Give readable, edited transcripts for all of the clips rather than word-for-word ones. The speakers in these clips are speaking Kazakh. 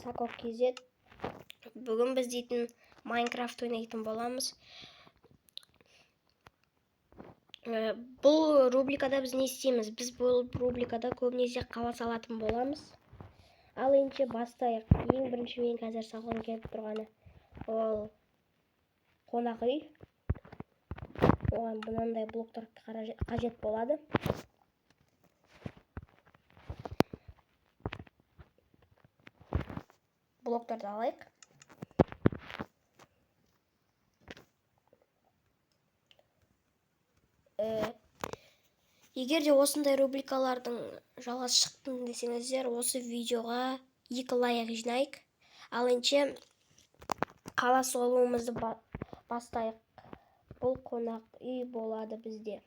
Сако KZ. Бүгін біз дейтін Майнкрафт ойнайтын боламыз. Бұл рубрикада біз не істейміз? Біз бұл рубрикада көбінесе қала салатын боламыз. Ал ендеше бастайық. Ең бірінші мен қазір салғым келіп тұрғаны ол қонақ үй. Оған мынандай блоктар қажет болады. Блоктарды алайық. Егер де осындай рубрикалардың жалғасы шықтым десеңіздер, осы видеоға 2 лайк жинайық. Ал ендеше қала салуымызды бастайық. Бұл қонақ үй болады бізде.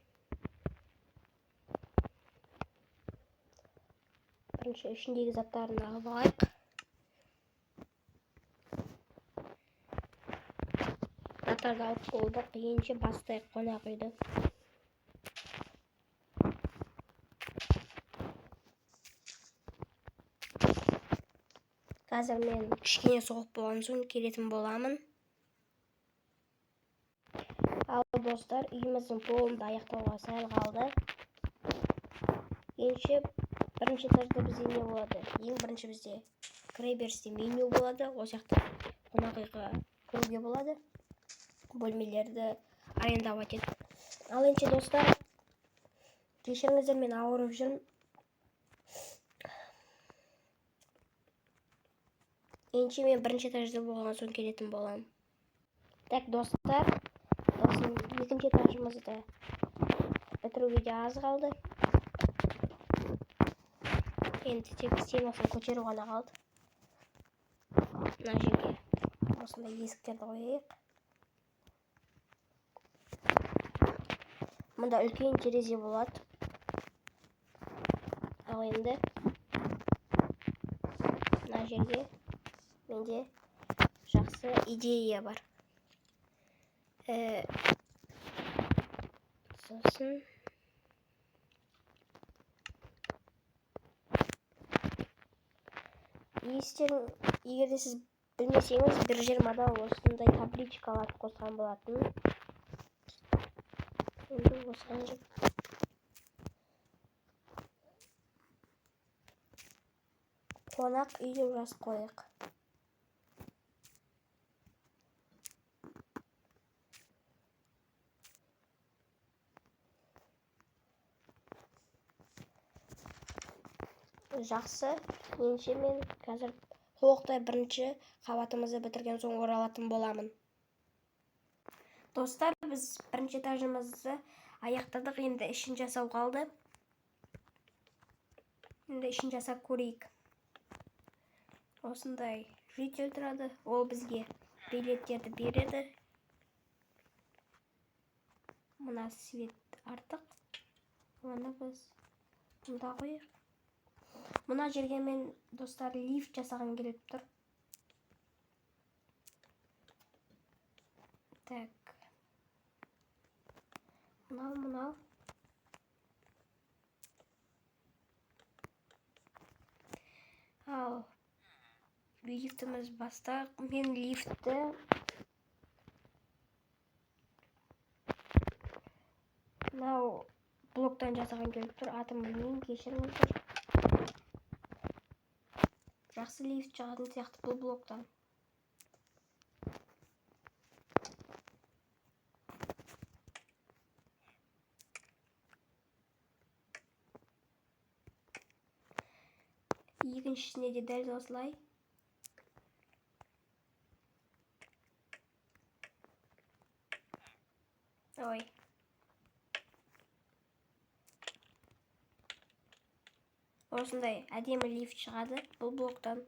Бірінші ішіндегі заттарын алып алайық. Заттарды алып болдық. Ендеше бастайық қонақ үйді. Қазір мен кішкене соғып болған соң келетін боламын. Ал достар, үйіміздің полын да аяқтауға сәл қалды. Ендеше бірінші этажда бізде не болады? Ең бірінші бізде кіреберісте меню болады. Ол жақта қонақ үйге кіруге болады. Бөлмелерді арендовать етіп. Ал ендеше достар, кешіріңіздер, мен ауырып жүрмін. Ендеше мен бірінші этажда болған соң келетін боламын. Так, достар, екінші этажымызды бітіруге де аз қалды. Енді тек стенасын көтеру ғана қалды. Мына жерге осындай есіктерді қояйық. Мында үлкен терезе болады. Ал енді мына жерге менде жақсы идея бар. Сосын егер де сіз білмесеңіз, бір жиырмада осындай табличкалар қосқан болатын. Енді осыған жіп. Қонақ үй деп жазып қояйық. Жақсы, ендеше мен қазір толықтай бірінші қабатымызды бітірген соң оралатын боламын. Достар, біз бірінші этажымызды аяқтадық, енді ішін жасау қалды. Енді ішін жасап көрейік. Осындай житель тұрады, ол бізге билеттерді береді. Мына свет артық, оны біз мұнда қояйық. Мына жерге мен, достар, лифт жасағым келіп тұр. Так. Мынау, мынау. Ал, лифтіміз бастақ. Мен лифтті мынау блоктан жасағым келіп тұр. Атын білмеймін, кешіріңіздер. Жақсы лифт шығатын сияқты бұл блоктан. Екіншісіне де дәл осылай. Ой. Осындай әдемі лифт шығады бұл блоктан.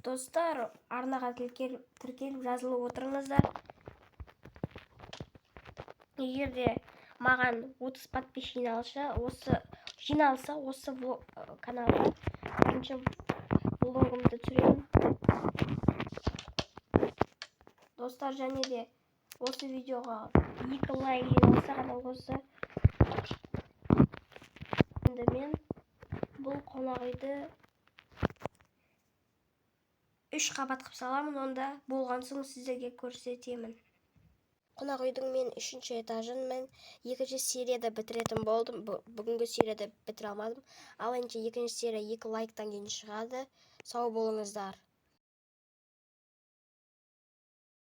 Достар, арнаға тіркеліп жазылып отырыңыздар. Егер де маған 30 подписчик жиналса, осы каналға бірінші влогымды түсіремін. Достар, және де осы видеоға 2 лайк жиналса ғана осы Үш қабат қылып саламын. Онда болған соң сіздерге көрсетемін. Қонақ үйдің мен үшінші этажын мен екінші серияда бітіретін болдым. Бүгінгі серияда бітіре алмадым. Ал енді екінші серия 2 лайктан кейін шығады. Сау болыңыздар.